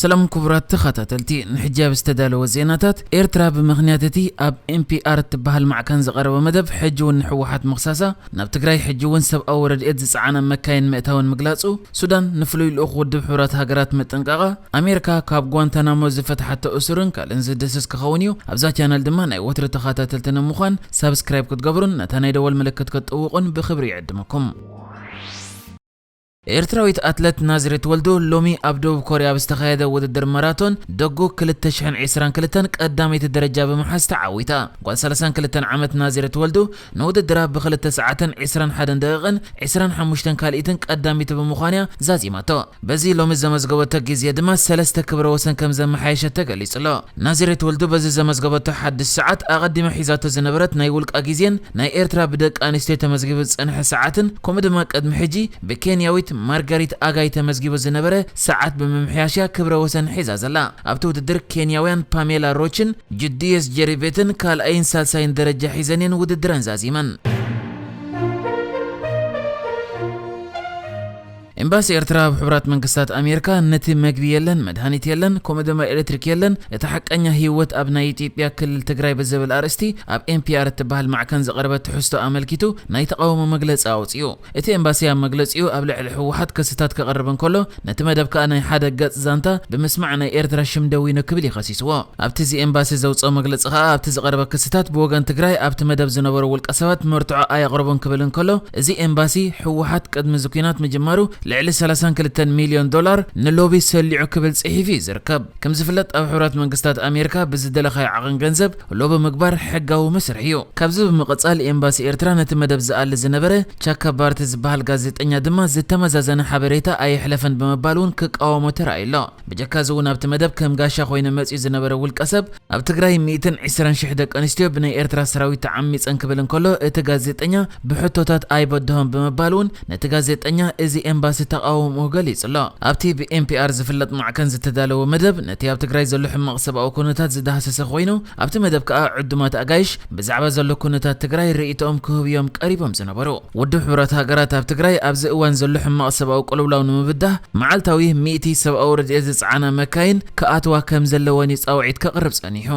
ሰላም ክቡራት ተኸታተልቲ፣ ንሕጂ ኣብ ዝተዳለወ ዜናታት፣ ኤርትራ ብምኽንያት እቲ ኣብ ኤምፒኣር እትበሃል ማዕከን ዝቐረበ መደብ ሕጂ እውን ንህወሓት ምኽሳሳ፣ ናብ ትግራይ ሕጂ እውን ሰብኣዊ ረድኤት ዝጸዓና መካይን ምእታውን ምግላጹ፣ ሱዳን ንፍሉይ ልኡኽ ውድብ ሕቡራት ሃገራት ምጥንቃቓ፣ ኣሜሪካ ካብ ጓንታናሞ ዝፈትሓቶ እሱርን ካልእን ዝድህስስ ክኸውን እዩ። ኣብዛ ቻነል ድማ ናይ ወትሪ ተኸታተልቲ ንምዃን ሳብስክራይብ ክትገብሩን ነታ ናይ ደወል ምልክት ክትጥውቑን ብኽብሪ ይዕድመኩም። ኤርትራዊት ኣትለት ናዝሬት ወልዱ ሎሚ ኣብ ደቡብ ኮርያ ኣብ ዝተኻየደ ውድድር ማራቶን ደጉ ክልተ ሽሕን ዕስራን ክልተን ቀዳመይቲ ደረጃ ብምሓዝ ተዓዊታ። ጓል ሰላሳን ክልተን ዓመት ናዝሬት ወልዱ ንውድድራ ብክልተ ሰዓትን ዕስራን ሓደን ደቂቕን ዕስራን ሓሙሽተን ካልኢትን ቀዳሚት ብምዃን'ያ ዛዚማቶ። በዚ ሎሚ ዘመዝገበቶ ግዜ ድማ ሰለስተ ክብረ ወሰን ከም ዘመሓየሸት ተገሊጹ ኣሎ። ናዝሬት ወልዱ በዚ ዘመዝገበቶ ሓድሽ ሰዓት ኣቐዲማ ሒዛቶ ዝነበረት ናይ ውልቃ ግዜን ናይ ኤርትራ ብደቂ ኣንስትዮ ተመዝጊቡ ዝጸንሐ ሰዓትን ከምኡ ድማ ቅድሚ ሕጂ ብኬንያዊት ማርጋሪት ኣጋይ ተመዝጊቡ ዝነበረ ሰዓት ብምምሕያሽያ ክብረ ወሰን ሒዛ ዘላ። ኣብቲ ውድድር ኬንያውያን ፓሜላ ሮችን ጁዲየስ ጀሪቤትን ካልኣይን ሳልሳይን ደረጃ ሒዘን እየን ውድድረን ዛዚመን። ኤምባሲ ኤርትራ ኣብ ሕቡራት መንግስታት ኣሜሪካ ነቲ መግቢ የለን፣ መድሃኒት የለን፣ ከምኡ ድማ ኤሌክትሪክ የለን፣ እቲ ሓቀኛ ህይወት ኣብ ናይ ኢትዮጵያ ክልል ትግራይ ብዝብል ኣርእስቲ ኣብ ኤምፒኣር እትበሃል ማዕከን ዝቐረበ ትሕዝቶ ኣመልኪቱ ናይ ተቓውሞ መግለጺ ኣውጺኡ። እቲ ኤምባሲ ኣብ መግለጺኡ ኣብ ልዕሊ ህወሓት ክስታት ክቐርብ እንከሎ፣ ነቲ መደብ ከኣ ናይ ሓደ ገጽ ዛንታ ብምስማዕ ናይ ኤርትራ ሽም ደዊኑ ክብል እዩ ከሲስዎ። ኣብቲ እዚ ኤምባሲ ዘውጽኦ መግለጺ ከኣ ኣብቲ ዝቐረበ ክስታት ብወገን ትግራይ ኣብቲ መደብ ዝነበሩ ውልቀ ሰባት መርትዖ ኣየቕረቡን ክብል እንከሎ፣ እዚ ኤምባሲ ህወሓት ቅድሚ እዚ ኲናት ምጅማሩ ልዕሊ ሰላሳን ክልተን ሚልዮን ዶላር ንሎቢ ሰሊዑ ክብል ጽሒፉ እዩ ዝርከብ። ከም ዝፍለጥ ኣብ ሕቡራት መንግስታት ኣሜሪካ ብዝደለኻዮ ዓቕን ገንዘብ ሎቢ ምግባር ሕጋዊ መስርሕ እዩ። ካብዚ ብምቕጻል ኤምባሲ ኤርትራ ነቲ መደብ ዝኣሊ ዝነበረ ቻካ ባርቲ ዝበሃል ጋዜጠኛ ድማ ዝተመዛዘነ ሓበሬታ ኣየሕለፈን ብምባል እውን ክቃወሞ ተራእዩ ኣሎ። ብጀካ እዚ እውን ኣብቲ መደብ ከም ጋሻ ኮይኑ መጺኡ ዝነበረ ውልቀ ሰብ ኣብ ትግራይ ሚእትን ዕስራን ሽሕ ደቂ ኣንስትዮ ብናይ ኤርትራ ሰራዊት ተዓሚጸን ክብል እንከሎ እቲ ጋዜጠኛ ብሕቶታት ኣይበድሆን ብምባል እውን ነቲ ጋዜጠኛ እዚ ኤምባሲ ተቓውሞኡ ገሊጹ ኣሎ። ኣብቲ ብኤምፒኣር ዝፍለጥ ማዕከን ዝተዳለወ መደብ ነቲ ኣብ ትግራይ ዘሎ ሕማቕ ሰብኣዊ ኩነታት ዝዳህሰሰ ኮይኑ ኣብቲ መደብ ከኣ ዕዱማት ኣጋይሽ ብዛዕባ ዘሎ ኩነታት ትግራይ ርእይቶኦም ክህቡ እዮም ቀሪቦም ዝነበሩ። ውድብ ሕቡራት ሃገራት ኣብ ትግራይ ኣብዚ እዋን ዘሎ ሕማቕ ሰብኣዊ ቅልውላው ንምብዳህ መዓልታዊ ሚእቲ ሰብኣዊ ረድኤት ዝጸዓና መካይን ክኣትዋ ከም ዘለወን እዩ ጻውዒት ከቕርብ ጸኒሑ።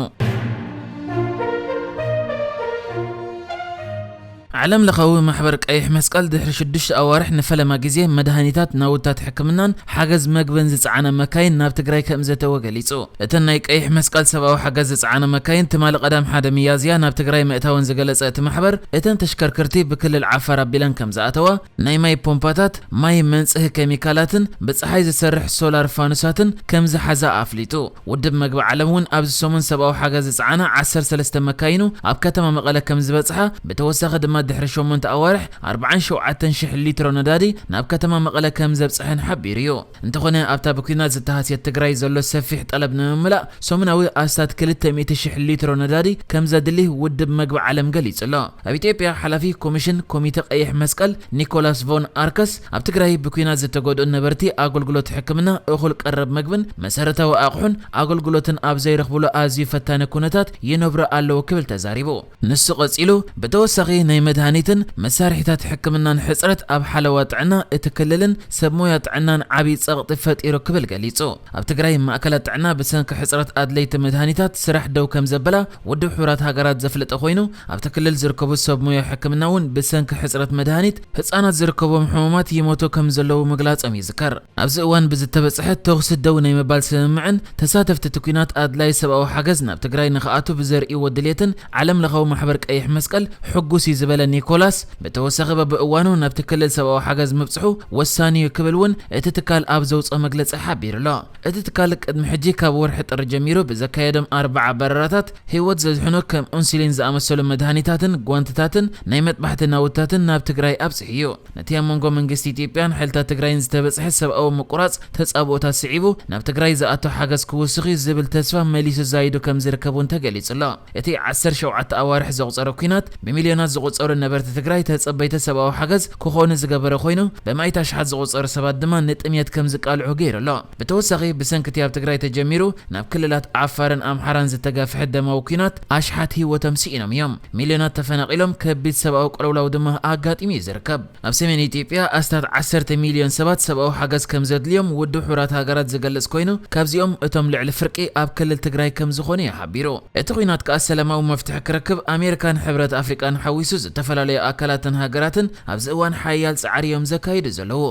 ዓለም ለኻዊ ማሕበር ቀይሕ መስቀል ድሕሪ ሽዱሽተ ኣዋርሕ ንፈለማ ግዜ መድሃኒታት፣ ናውታት ሕክምናን ሓገዝ መግብን ዝጸዓና መካይን ናብ ትግራይ ከም ዘተወ ገሊጹ። እተን ናይ ቀይሕ መስቀል ሰብኣዊ ሓገዝ ዝጸዓና መካይን ትማሊ ቀዳም ሓደ ሚያዝያ ናብ ትግራይ ምእታወን ዝገለጸ እቲ ማሕበር፣ እተን ተሽከርከርቲ ብክልል ዓፋር ኣቢለን ከም ዝኣተዋ፣ ናይ ማይ ፖምፓታት፣ ማይ መንጽሂ ኬሚካላትን ብጸሓይ ዝሰርሕ ሶላር ፋኑሳትን ከም ዝሓዛ ኣፍሊጡ። ውድብ መግቢ ዓለም እውን ኣብዚ ሰሙን ሰብኣዊ ሓገዝ ዝጸዓና ዓሰርተ ሰለስተ መካይኑ ኣብ ከተማ መቐለ ከም ዝበጽሓ፣ ብተወሳኺ ድማ ድሕሪ ሸሞንተ ኣዋርሕ ኣርባዓን ሸውዓተን ሽሕ ሊትሮ ነዳዲ ናብ ከተማ መቐለ ከም ዘብጽሐን ሓቢሩ እዩ። እንተኾነ ኣብታ ብኲናት ዝተሃስየት ትግራይ ዘሎ ሰፊሕ ጠለብ ንምምላእ ሰሙናዊ ኣስታት ክልተ ሚእቲ ሽሕ ሊትሮ ነዳዲ ከም ዘድሊ ውድብ መግቢ ዓለም ገሊጹ ኣሎ። ኣብ ኢትዮጵያ ሓላፊ ኮሚሽን ኮሚተ ቀይሕ መስቀል ኒኮላስ ቮን ኣርከስ ኣብ ትግራይ ብኲናት ዝተጎድኡ ነበርቲ ኣገልግሎት ሕክምና፣ እኹል ቀረብ መግብን መሰረታዊ ኣቕሑን ኣገልግሎትን ኣብ ዘይረኽብሉ ኣዝዩ ፈታኒ ኩነታት ይነብሩ ኣለዉ ክብል ተዛሪቡ። ንሱ ቀጺሉ፣ ብተወሳኺ ናይ መድሃኒትን መሳርሒታት ሕክምናን ሕጽረት ኣብ ሓለዋ ጥዕና እቲ ክልልን ሰብ ሞያ ጥዕናን ዓብዪ ጸቕጢ ፈጢሩ ክብል ገሊጹ። ኣብ ትግራይ ማእከላት ጥዕና ብሰንኪ ሕጽረት ኣድለይቲ መድሃኒታት ስራሕ ደው ከም ዘበላ ውድብ ሕቡራት ሃገራት ዘፍለጠ ኮይኑ፣ ኣብቲ ክልል ዝርከቡ ሰብ ሞያ ሕክምና እውን ብሰንኪ ሕጽረት መድሃኒት ህጻናት ዝርከቦም ሕሙማት ይሞቱ ከም ዘለዉ ምግላጾም ይዝከር። ኣብዚ እዋን ብዝተበጽሐ ተኹሲ ደው ናይ ምባል ስምምዕን ተሳተፍቲ እቲ ኲናት ኣድላይ ሰብኣዊ ሓገዝ ናብ ትግራይ ንኽኣቱ ብዘርእይዎ ድሌትን ዓለም ለኻዊ ማሕበር ቀይሕ መስቀል ሕጉስ እዩ ዝበለ ኒኮላስ፣ ብተወሳኺ በብእዋኑ ናብቲ ክልል ሰብኣዊ ሓገዝ ምብጽሑ ወሳኒ እዩ ክብል እውን እቲ ትካል ኣብ ዘውፅኦ መግለፂ ሓቢሩ ኣሎ። እቲ ትካል ቅድሚ ሕጂ ካብ ወርሒ ጥሪ ጀሚሩ ብዘካየዶም ኣርባዓ በረራታት ህይወት ዘድሕኑ ከም ኡንሲሊን ዝኣመሰሉ መድሃኒታትን ጓንትታትን ናይ መጥባሕቲ ናውትታትን ናብ ትግራይ ኣብፅሑ እዩ። ነቲ ኣብ መንጎ መንግስቲ ኢትዮጵያን ሓይልታት ትግራይን ዝተበፅሐ ሰብኣዊ ምቁራፅ ተፃብኦታት ስዒቡ ናብ ትግራይ ዝኣቱ ሓገዝ ክውስኽ እዩ ዝብል ተስፋ መሊሱ ዛይዱ ከም ዝርከብ እውን ተገሊፁ ኣሎ። እቲ ዓሰርተ ሸውዓተ ኣዋርሕ ዘቑፀረ ኲናት ብሚልዮናት ዝቑፀሩ ነበርቲ ትግራይ ተጸበይቲ ሰብኣዊ ሓገዝ ክኾኑ ዝገበረ ኮይኑ፣ ብማእት ኣሽሓት ዝቑጸሩ ሰባት ድማ ንጥምየት ከም ዝቃልዑ ገይሩ ኣሎ። ብተወሳኺ፣ ብሰንኪ እቲ ኣብ ትግራይ ተጀሚሩ ናብ ክልላት ዓፋርን ኣምሓራን ዝተጋፍሐ ደማዊ ኲናት ኣሽሓት ህይወቶም ስኢኖም እዮም። ሚልዮናት ተፈናቒሎም፣ ከቢድ ሰብኣዊ ቅልውላው ድማ ኣጋጢሙ እዩ ዝርከብ። ኣብ ሰሜን ኢትዮጵያ ኣስታት ዓሰርተ ሚልዮን ሰባት ሰብኣዊ ሓገዝ ከም ዘድልዮም ውድብ ሕቡራት ሃገራት ዝገልጽ ኮይኑ፣ ካብዚኦም እቶም ልዕሊ ፍርቂ ኣብ ክልል ትግራይ ከም ዝኾኑ እዩ ሓቢሩ። እቲ ኲናት ከኣ ሰላማዊ መፍትሒ ክረክብ ኣሜሪካን ሕብረት ኣፍሪቃን ሓዊሱ ዝተፈላለዩ ኣካላትን ሃገራትን ኣብዚ እዋን ሓያል ጻዕሪ እዮም ዘካይዱ ዘለዉ።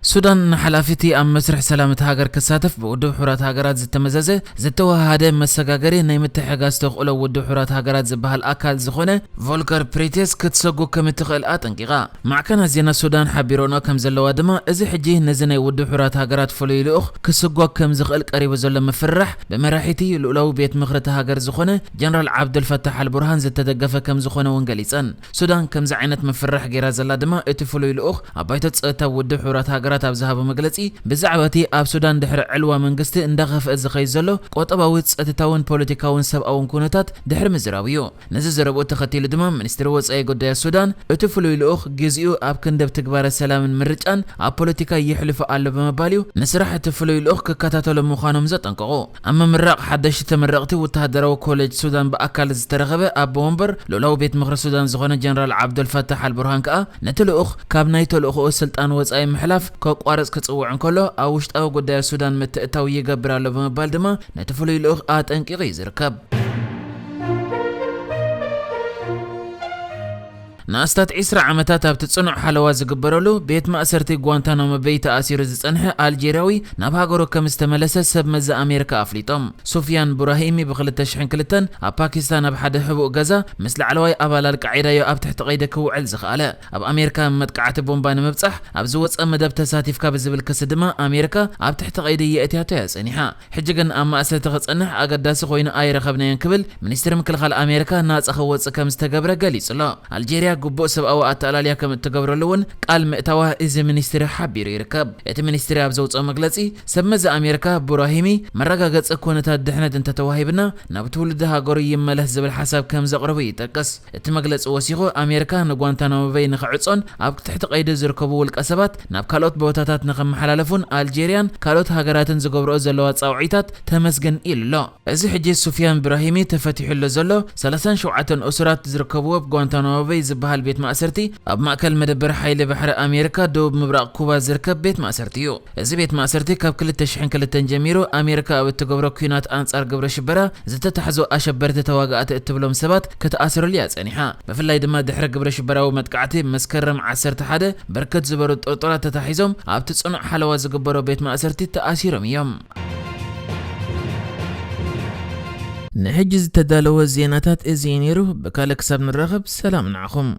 ሱዳን ንሓላፊ እቲ ኣብ መስርሕ ሰላም እታ ሃገር ክሳተፍ ብውድብ ሕቡራት ሃገራት ዝተመዘዘ ዝተወሃሃደ መሰጋገሪ ናይ ምትሕጋዝ ተኽእሎ ውድብ ሕቡራት ሃገራት ዝበሃል ኣካል ዝኾነ ቮልከር ፕሪቴስ ክትሰጉ ከም እትኽእል ኣጠንቂቓ። ማዕከናት ዜና ሱዳን ሓቢሮንኦ ከም ዘለዋ ድማ፣ እዚ ሕጂ ነዚ ናይ ውድብ ሕቡራት ሃገራት ፍሉይ ልኡኽ ክስጎግ ከም ዝኽእል ቀሪቡ ዘሎ ምፍርራሕ ብመራሒቲ ልኡላዊ ቤት ምኽሪ እታ ሃገር ዝኾነ ጀነራል ዓብደልፈታሕ ኣልቡርሃን ዝተደገፈ ከም ዝኾነ እውን ገሊጸን። ሱዳን ከምዚ ዓይነት ምፍርራሕ ገይራ ዘላ ድማ፣ እቲ ፍሉይ ልኡኽ ኣብ ባይቶ ጸጥታ ውድብ ሕቡራት ሃገራት ኣብ ዝሃቦ መግለጺ፣ ብዛዕባ እቲ ኣብ ሱዳን ድሕሪ ዕልዋ መንግስቲ እንዳኸፍአ ዝኸይድ ዘሎ ቆጠባዊ፣ ጸጥታውን ፖለቲካውን ሰብኣውን ኩነታት ድሕሪ ምዝራቡ እዩ። ነዚ ዘረብኡ ተኸቲሉ ድማ፣ ሚኒስትሪ ወጻኢ ጉዳያት ሱዳን፣ እቲ ፍሉይ ልኡኽ ግዜኡ ኣብ ክንዲ ኣብ ትግባረ ሰላምን ምርጫን ኣብ ፖለቲካ የሕልፎ ኣሎ ብምባል እዩ ንስራሕ እቲ ፍሉይ ልኡኽ ክከታተሎ ምዃኖም ዘጠንቀቑ። ኣብ ምምራቕ ሓደሽቲ ተመረቕቲ ወተሃደራዊ ኮሌጅ ሱዳን ብኣካል ዝተረኸበ ኣቦ ወንበር ልኡላዊ ቤት ምኽሪ ሱዳን ዝኾነ ጀነራል ዓብደልፈታሕ ኣልቡርሃን ከኣ፣ ነቲ ልኡኽ ካብ ናይ ተልእኾኡ ስልጣን ወጻኢ ምሕላፍ ከቋርጽ ክጽውዕ እንከሎ፣ ኣብ ውሽጣዊ ጉዳያት ሱዳን ምትእታው ይገብር ኣሎ ብምባል ድማ ነቲ ፍሉይ ልኡኽ ኣጠንቂቑ እዩ ዝርከብ። ንኣስታት ዒስራ ዓመታት ኣብቲ ጽኑዕ ሓለዋ ዝግበረሉ ቤት ማእሰርቲ ጓንታናሞ ቤይ ተኣሲሩ ዝጸንሐ ኣልጄርያዊ ናብ ሃገሩ ከም ዝተመለሰ ሰብ መዚ ኣሜሪካ ኣፍሊጦም። ሱፍያን ቡራሂሚ ብኽልተ ሽሕን ክልተን ኣብ ፓኪስታን ኣብ ሓደ ሕቡእ ገዛ ምስ ላዕለዋይ ኣባል ኣልቃዒዳ እዩ ኣብ ትሕቲ ቀይዲ ክውዕል ዝኸኣለ። ኣብ ኣሜሪካ መጥቃዕቲ ቦምባ ንምብጻሕ ኣብ ዝወጸ መደብ ተሳቲፍካ ብዝብል ክሲ ድማ ኣሜሪካ ኣብ ትሕቲ ቀይዲ የእትያቶ እያ ጸኒሓ። ሕጂ ግን ኣብ ማእሰርቲ ክጸንሕ ኣገዳሲ ኮይኑ ኣይረኸብናዮን ክብል ሚኒስትሪ ምክልኻል ኣሜሪካ ናጻ ክወጽእ ከም ዝተገብረ ገሊጹ ኣሎ። ኣልጄርያ ግቡእ ሰብኣዊ ኣተኣላልያ ከም እትገብረሉ እውን ቃል ምእታዋ እዚ ሚኒስትሪ ሓቢሩ ይርከብ። እቲ ሚኒስትሪ ኣብ ዘውጽኦ መግለጺ፣ ሰብ መዚ ኣሜሪካ ቡራሂሚ መረጋገጺ ኩነታት ድሕነት እንተተዋሂብና ናብ ትውልዲ ሃገሩ ይመለስ ዝብል ሓሳብ ከም ዘቕረቡ ይጠቅስ። እቲ መግለጺ ወሲኹ፣ ኣሜሪካ ንጓንታናሞ በይ ንኽዕጾን ኣብ ትሕቲ ቀይዲ ዝርከቡ ውልቀ ሰባት ናብ ካልኦት ቦታታት ንኽመሓላለፉን ኣልጄርያን ካልኦት ሃገራትን ዝገብርኦ ዘለዋ ጻውዒታት ተመስግን ኢሉ ኣሎ። እዚ ሕጂ ሱፍያን ብራሂሚ ተፈቲሑ ኣሎ ዘሎ ሰላሳን ሸውዓተን እሱራት ዝርከብዎ ኣብ ጓንታናሞ በይ ዝበሃል ቤት ማእሰርቲ፣ ኣብ ማእከል መደበር ሓይሊ ባሕሪ ኣሜሪካ ደቡብ ምብራቕ ኩባ ዝርከብ ቤት ማእሰርቲ እዩ። እዚ ቤት ማእሰርቲ ካብ ክልተ ሽሕን ክልተን ጀሚሩ ኣሜሪካ ኣብ እትገብሮ ኲናት ኣንጻር ግብረ ሽበራ ዝተታሕዙ ኣሸበርቲ ተዋጋእቲ እትብሎም ሰባት ክትኣስረሉ እያ ጸኒሓ። ብፍላይ ድማ ድሕሪ ግብረ ሽበራዊ መጥቃዕቲ መስከረም ዓሰርተ ሓደ፣ ብርክት ዝበሉ ጥርጡራት ተታሒዞም ኣብቲ ጽኑዕ ሓለዋ ዝግበሮ ቤት ማእሰርቲ ተኣሲሮም እዮም። ንሕጂ ዝተዳለወ ዜናታት እዚ እዩ ነይሩ። ብካልእ ክሳብ ንራኸብ፣ ሰላም ንዓኹም።